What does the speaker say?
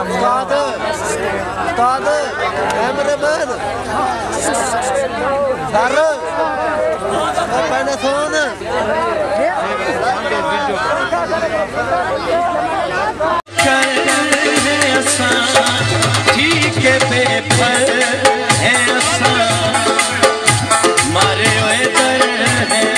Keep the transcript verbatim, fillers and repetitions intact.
استاد، استاد، کیمرہ مین، سر، پہلے سون۔ کر ہیں اساں، ٹھیک ہے، بے پر ہیں اساں، مارے ہوئے در ہیں۔